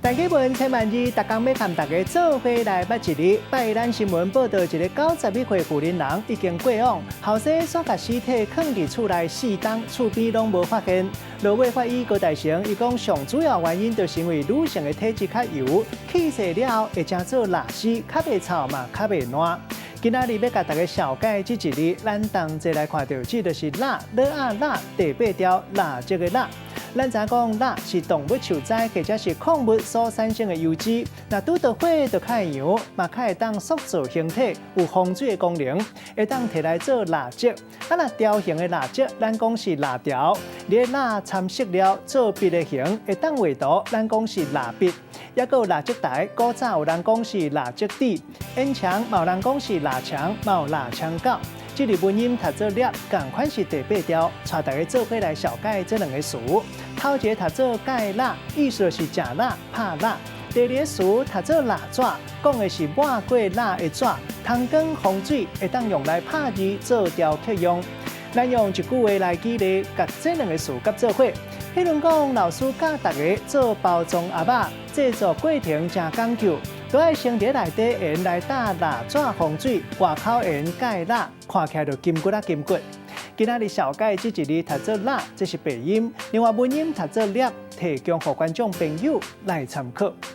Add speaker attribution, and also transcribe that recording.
Speaker 1: 大家文千萬字，逐工欲共大家做伙來捌一字。拜咱新聞報道，一个91歲婦人人已經過往，後生煞共屍體囥佇厝內4冬，厝邊攏無發現。落尾法醫郭大成，伊講上主要原因就是因為女性的體質較油，去勢了後會成做蠟屍，較袂臭嘛，較袂爛。今仔日欲共大家紹介這一字，咱同齊來看著，這就是蠟，樂仔蠟，第八條蠟燭的蠟。咱知影講蠟是動物樹脂或者是礦物所產生的油脂，若拄著火就較會揚，嘛較會當塑造形體，有防水的功能，會當提來做蠟燭。啊，若條形的蠟燭，咱講是蠟條；佇蠟摻色料做筆的形，會當畫圖，咱講是蠟筆。抑閣有蠟燭台，古早有人講是蠟燭底，煙腸嘛有人講是蠟腸，嘛有蠟槍狗。這個文音讀做粒，仝款是第八條，帶大家做伙來紹介這兩个詞。頭一个讀做芥辣，意思就是食辣拍辣；第二个詞讀做蠟紙，講的是抹過蠟的紙，通光防水，會當用來拍字做雕刻用。咱用一句話來舉例，共這兩个詞佮做伙。彼陣講老師教大家做包裝盒仔，製作過程誠講究，都愛先佇內底鹽來打蠟紙防水，外口鹽蓋蠟，看起來就金骨仔金骨。今仔日紹介這一字讀做蠟，這是白音；另外文音讀做粒，提供予觀眾朋友來參考。